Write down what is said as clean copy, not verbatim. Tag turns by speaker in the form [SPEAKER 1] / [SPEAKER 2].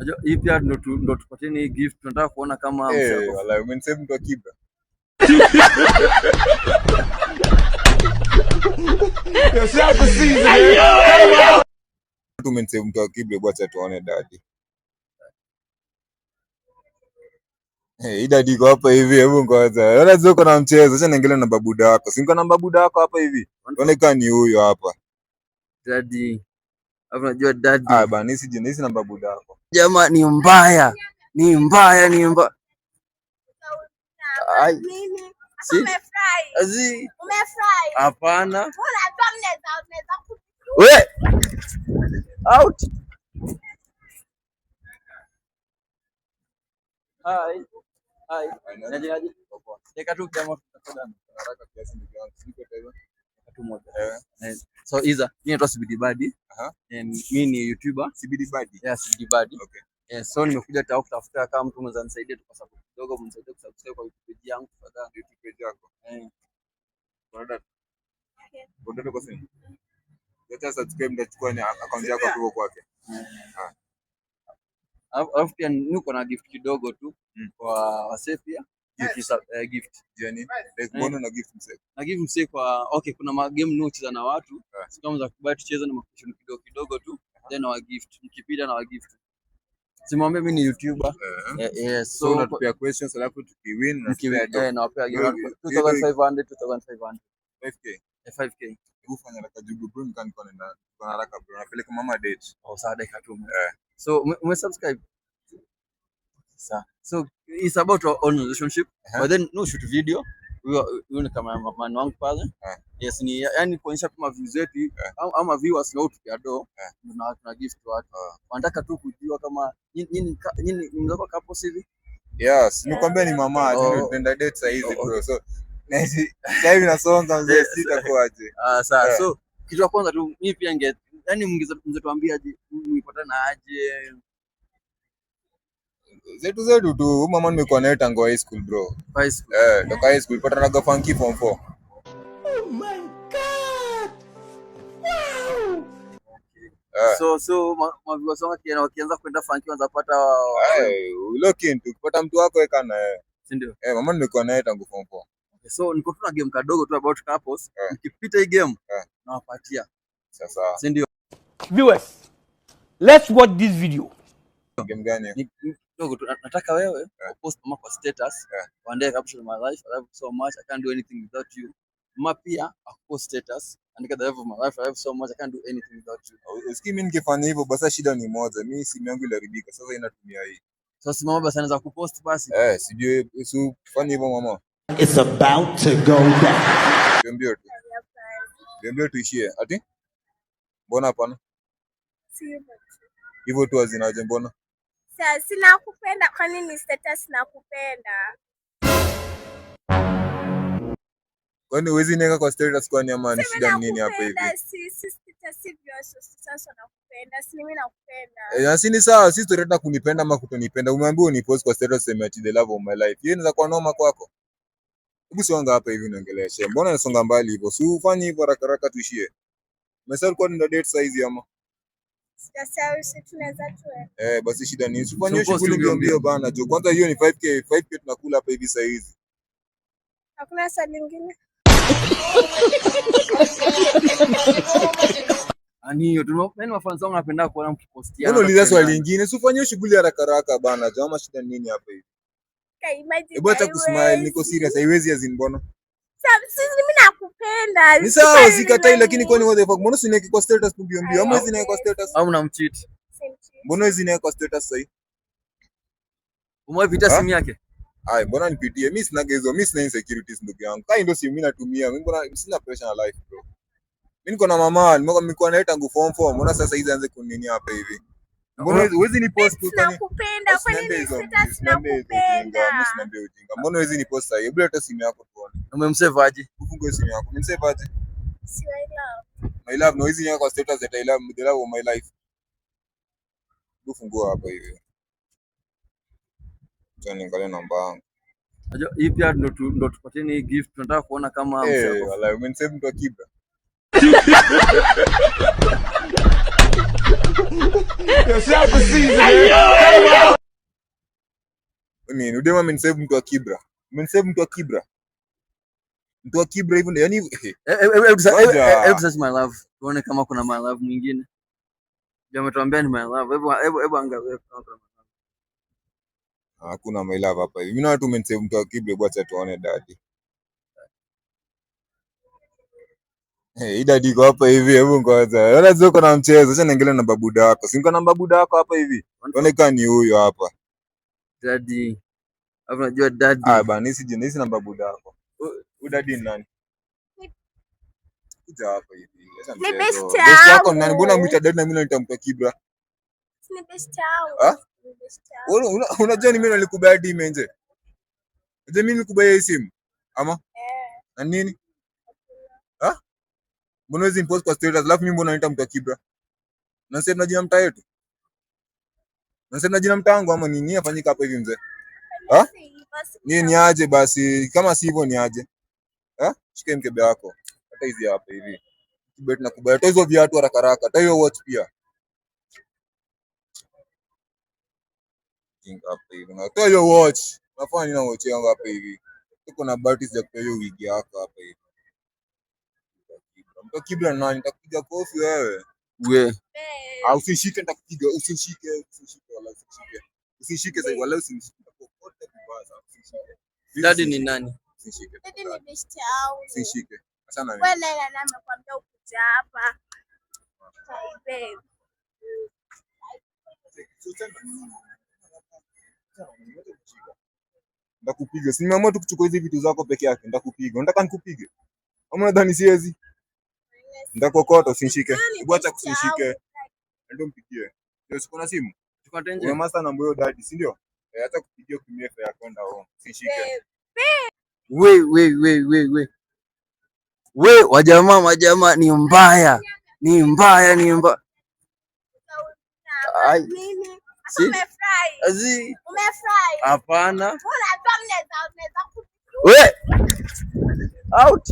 [SPEAKER 1] Unajua hii pia ndo tupatieni hii gift, tunataka kuona kama
[SPEAKER 2] Eh, wallahi umenisave mtu wa Kibra. Umenisave mtu wa Kibra, bwacha tuone daddy. Eh, hii daddy iko hapa hivi, hebu ngoja. Wewe sio uko na mchezo, acha niangalie na babuda wako. Si niko na babuda wako hapa hivi. Tuone kama ni huyo hapa.
[SPEAKER 1] Daddy. Alafu unajua daddy.
[SPEAKER 2] Ah bana, hii si hii namba buda wako.
[SPEAKER 1] Jamaa ni mbaya. Ni mbaya, ni mbaya. Ai.
[SPEAKER 3] Nini?
[SPEAKER 1] Si.
[SPEAKER 3] Umefurahi?
[SPEAKER 1] Azi.
[SPEAKER 3] Umefurahi?
[SPEAKER 1] Hapana.
[SPEAKER 3] Unajua mnaweza
[SPEAKER 1] We. Out. Hi. Hi. Naje naje. Dakika tu jamaa tutakwenda.
[SPEAKER 2] Haraka kiasi ndugu yangu. Siko tayari.
[SPEAKER 1] Dakika tu moja.
[SPEAKER 2] Eh,
[SPEAKER 1] So Iza, mimi naitwa CBD Badi.
[SPEAKER 2] Aha.
[SPEAKER 1] And mimi ni YouTuber.
[SPEAKER 2] CBD Badi.
[SPEAKER 1] Yeah, CBD Badi.
[SPEAKER 2] Okay.
[SPEAKER 1] Yeah, so nimekuja tao kutafuta kama mtu mnaweza nisaidia tu kwa sababu kidogo mnisaidie kusubscribe kwa YouTube page yangu tafadhali.
[SPEAKER 2] YouTube page yako.
[SPEAKER 1] Eh.
[SPEAKER 2] Kuna data. Kuna data kwa simu. Acha subscribe, nitachukua ni account yako hapo kwake.
[SPEAKER 1] Alafu pia niko na gift kidogo tu kwa wasee pia.
[SPEAKER 2] Gift.
[SPEAKER 1] Gift.
[SPEAKER 2] Yani, like mbona una gift msee?
[SPEAKER 1] Na give msee kwa okay, kuna ma game no cheza na watu. Si kama za kubali tucheze na question kidogo kidogo tu, then wa gift. Mkipita na wa gift. Simwambie mimi ni YouTuber.
[SPEAKER 2] Eh.
[SPEAKER 1] Eh,
[SPEAKER 2] So
[SPEAKER 1] so
[SPEAKER 2] unatupea questions alafu tukiwin unatupea do.
[SPEAKER 1] Nawapea 2500 2500
[SPEAKER 2] 5k.
[SPEAKER 1] 5k.
[SPEAKER 2] Hebu fanya haraka juu bro, niko naenda niko na haraka bro. Napeleka mama date.
[SPEAKER 1] Oh, sawa dakika tu.
[SPEAKER 2] Eh.
[SPEAKER 1] So ume subscribe? Sawa. So it's about our own relationship. But then no shoot video. Huyo ni kama man wangu pale. Yes, ni yani kuonyesha kama views zetu ama viewers leo tupia do tuna gift watu. Wanataka tu kujua kama nyinyi nyinyi mnakuwa couples hivi?
[SPEAKER 2] Yes, nikwambia ni mama,
[SPEAKER 1] Oh.
[SPEAKER 2] tunaenda date saa hizi
[SPEAKER 1] Oh, okay.
[SPEAKER 2] bro. So sasa hivi nasonga mzee, sitakuaje.
[SPEAKER 1] Ah, sawa.
[SPEAKER 2] Eh.
[SPEAKER 1] So kitu ya kwanza tu mimi pia nge yani mngetuambia aje mlipatana aje?
[SPEAKER 2] Zetu zetu tu, huyu mama nimekuwa naye tangu high school bro.
[SPEAKER 1] High school.
[SPEAKER 2] Eh, toka high school patanaga funky form 4. Eh.
[SPEAKER 1] So maviewers wangu wakianza kwenda funky wanaweza pata
[SPEAKER 2] Eh, look into ukipata mtu wako weka na yeye.
[SPEAKER 1] si ndio?
[SPEAKER 2] Eh, mama nimekuwa naye tangu form 4.
[SPEAKER 1] Okay, so niko tu na game kadogo tu about couples.
[SPEAKER 2] Eh.
[SPEAKER 1] Mkipita hii game nawapatia.
[SPEAKER 2] Sasa
[SPEAKER 1] Si ndio?
[SPEAKER 4] Viewers, let's watch this video.
[SPEAKER 2] Game gani?
[SPEAKER 1] Ni kidogo tu nataka wewe upost mama kwa status, uandike caption, "My life, I love you so much, I can't do anything without you." Mama pia akupost status, andika, "The love of my life, I love you so much, I can't do anything without you."
[SPEAKER 2] Usikii mimi nikifanya hivyo basi shida ni moja. Mimi simu yangu iliharibika. Sasa inatumia hii.
[SPEAKER 1] So si mama basi anaweza kupost basi.
[SPEAKER 2] Eh, sijui si fanya hivyo mama.
[SPEAKER 5] It's about to go down.
[SPEAKER 2] Mbio mbio tu. Mbio mbio tuishie. Ati? Mbona hapana?
[SPEAKER 3] Si hivyo tu.
[SPEAKER 2] Hivyo tu hazinaje mbona?
[SPEAKER 3] Sasa sina kupenda, kwa nini status nakupenda?
[SPEAKER 2] Kwani huwezi niweka kwa status kwani ama ni
[SPEAKER 3] Sema
[SPEAKER 2] shida ni nini hapa hivi?
[SPEAKER 3] nakupenda, si status hivyo, so status nakupenda, si mimi nakupenda.
[SPEAKER 2] Eh, na si ni sawa, si story hata kunipenda ama kutonipenda. Umeambiwa unipost kwa status sema ati the love of my life. Hiyo inaweza kuwa noma kwako. Hebu songa hapa hivi niongeleshe. Mbona nasonga mbali hivyo? Si ufanye hivyo haraka haraka tuishie. Umesema ulikuwa unaenda date size ama?
[SPEAKER 3] Sasa si tunaweza tu
[SPEAKER 2] Eh, basi shida ni usifanye
[SPEAKER 1] So post
[SPEAKER 2] shughuli
[SPEAKER 1] mbio
[SPEAKER 2] mbio mbio bana. Jo, kwanza hiyo ni 5k, 5k tunakula hapa hivi saa hizi.
[SPEAKER 3] Hakuna swali lingine?
[SPEAKER 1] Ani hiyo tu yani mafans wangu napenda kuona mkipostiana.
[SPEAKER 2] Mbona uliza swali lingine? Si ufanye shughuli haraka haraka bana. Jo, ama shida ni nini hapa hivi?
[SPEAKER 3] Okay, imagine
[SPEAKER 2] Hebu acha kusmile,
[SPEAKER 3] haiwezi.
[SPEAKER 2] niko serious. Haiwezi azin mbona?
[SPEAKER 3] Sasa sisi mimi nakupenda.
[SPEAKER 2] Ni sawa,
[SPEAKER 3] Swali
[SPEAKER 2] sikatai,
[SPEAKER 3] ni
[SPEAKER 2] lakini kwani what the fuck? Mbona usiniweke kwa status tu mbio mbio? Ama huwezi niweka kwa status?
[SPEAKER 1] Au unamcheat?
[SPEAKER 3] Simcheat.
[SPEAKER 2] Mbona huwezi niweka kwa status sasa?
[SPEAKER 1] Umewahi
[SPEAKER 2] Ha?
[SPEAKER 1] simu yake?
[SPEAKER 2] Ai, mbona nipitie? Mimi sina hizo, mimi sina insecurities ndugu yangu. Kai ndio simu mimi natumia. Mimi mbona sina pressure na life bro. Mimi niko na mama, nimekuwa naye tangu form 4. Mbona sasa hizi anze kunini hapa hivi? Mbona huwezi ni post tu kwani?
[SPEAKER 3] Nakupenda, kwa
[SPEAKER 2] Usiniambie
[SPEAKER 3] nini
[SPEAKER 2] hizo,
[SPEAKER 3] status
[SPEAKER 2] usiniambie hizo ujinga, mimi
[SPEAKER 3] nakupenda?
[SPEAKER 2] usiniambie ujinga. Mbona huwezi ni post sasa? Hebu leta simu yako tuone.
[SPEAKER 1] Umemsave aje?
[SPEAKER 2] Ufungue simu yako. Nimsave aje?
[SPEAKER 3] Si I love.
[SPEAKER 2] My love, no hizi niweka kwa status that I love, the love of my life. Hebu fungua hapa hivi. Acha niangalie namba yangu.
[SPEAKER 1] Unajua hii pia ndo tupatieni hii gift, tunataka kuona kama
[SPEAKER 2] Eh, wallahi umenisave mtu wa Kibra. Nini? Udema amenisave mtu wa Kibra. Amenisave mtu wa Kibra. Mtu wa Kibra hivyo ndio yani.
[SPEAKER 1] Hebu search my love. Tuone kama kuna my love mwingine. Ndio ametuambia ni my love. Hebu angalia kama kuna.
[SPEAKER 2] Hakuna my love hapa hivi. Mimi na watu umenisave mtu wa Kibra, hebu acha tuone daddy. Hey, daddy iko hapa hivi, hebu ngoja. Wala sio kuna mchezo, acha niangalie na babuda wako. Si niko na babuda wako hapa hivi. Tuone kama ni huyo hapa.
[SPEAKER 1] Daddy. Hapo unajua daddy.
[SPEAKER 2] Ah bana, hisi jina, hisi na babuda wako. Huyu daddy ni nani? Kuja hapa hivi. Acha
[SPEAKER 3] Ni
[SPEAKER 2] mchezo.
[SPEAKER 3] best
[SPEAKER 2] Best yako ni nani?
[SPEAKER 3] yangu.
[SPEAKER 2] Mbona mwita daddy na mimi naita mtu wa Kibra?
[SPEAKER 3] Si ni best yangu.
[SPEAKER 2] Ah?
[SPEAKER 3] Ni best yangu.
[SPEAKER 2] Unajua ni mimi nilikubaya hadi imenje? Unajua mimi nilikubaya hii simu? Ama?
[SPEAKER 3] Eh.
[SPEAKER 2] Na nini? Ah? Mbona huwezi post kwa status alafu mimi mbona naita mtu wa Kibra? Na sasa tunajina mtaa yetu. Na sasa tunajina mtaa wangu ama nini afanyika hapa hivi mzee? Ah? Ni ni aje basi, kama si hivyo ni aje? Ah? Shika mkebe wako. Hata hizi hapa hivi. Kibet nakubali. Hata hizo viatu haraka haraka. Hata hiyo watch pia. Jinga hapa hivi. Na toa hiyo watch. Nafanya nini na watch yangu hapa hivi? Tuko na bahati za kutoa hiyo wigi yako hapa hivi. Mtu Kibra nani? Nitakupiga kofi wewe.
[SPEAKER 1] We.
[SPEAKER 2] Ah, usishike nitakupiga, usishike, usishike wala usishike. Usishike sasa wala usishike. Nitakuokota vibaya sana, usishike.
[SPEAKER 1] Daddy ni nani?
[SPEAKER 2] Usishike.
[SPEAKER 3] Daddy ni best yangu.
[SPEAKER 2] Usishike. Achana na mimi.
[SPEAKER 3] Wewe nani nani amekwambia ukuja hapa? Babe.
[SPEAKER 2] Nitakupiga. Si nimeamua tu kuchukua hizi vitu zako peke yake. Nitakupiga. Unataka nikupige? Ama unadhani siwezi? Nitakukokota, usinishike. Hebu acha kusinishike. Ndio mpigie. Ndio siko na simu.
[SPEAKER 1] Tuko tenje.
[SPEAKER 2] Una master namba hiyo daddy, si ndio? Eh, acha kupigia kutumia fare ya kwenda home. Usinishike.
[SPEAKER 3] Babe.
[SPEAKER 1] We we we we we. We wajamaa, majamaa ni mbaya. Ni mbaya, ni mbaya. Ai.
[SPEAKER 3] Nini?
[SPEAKER 1] Si.
[SPEAKER 3] Umefurahi?
[SPEAKER 1] Azi.
[SPEAKER 3] Umefurahi?
[SPEAKER 1] Hapana.
[SPEAKER 3] Unajua mnaweza
[SPEAKER 1] We. Out.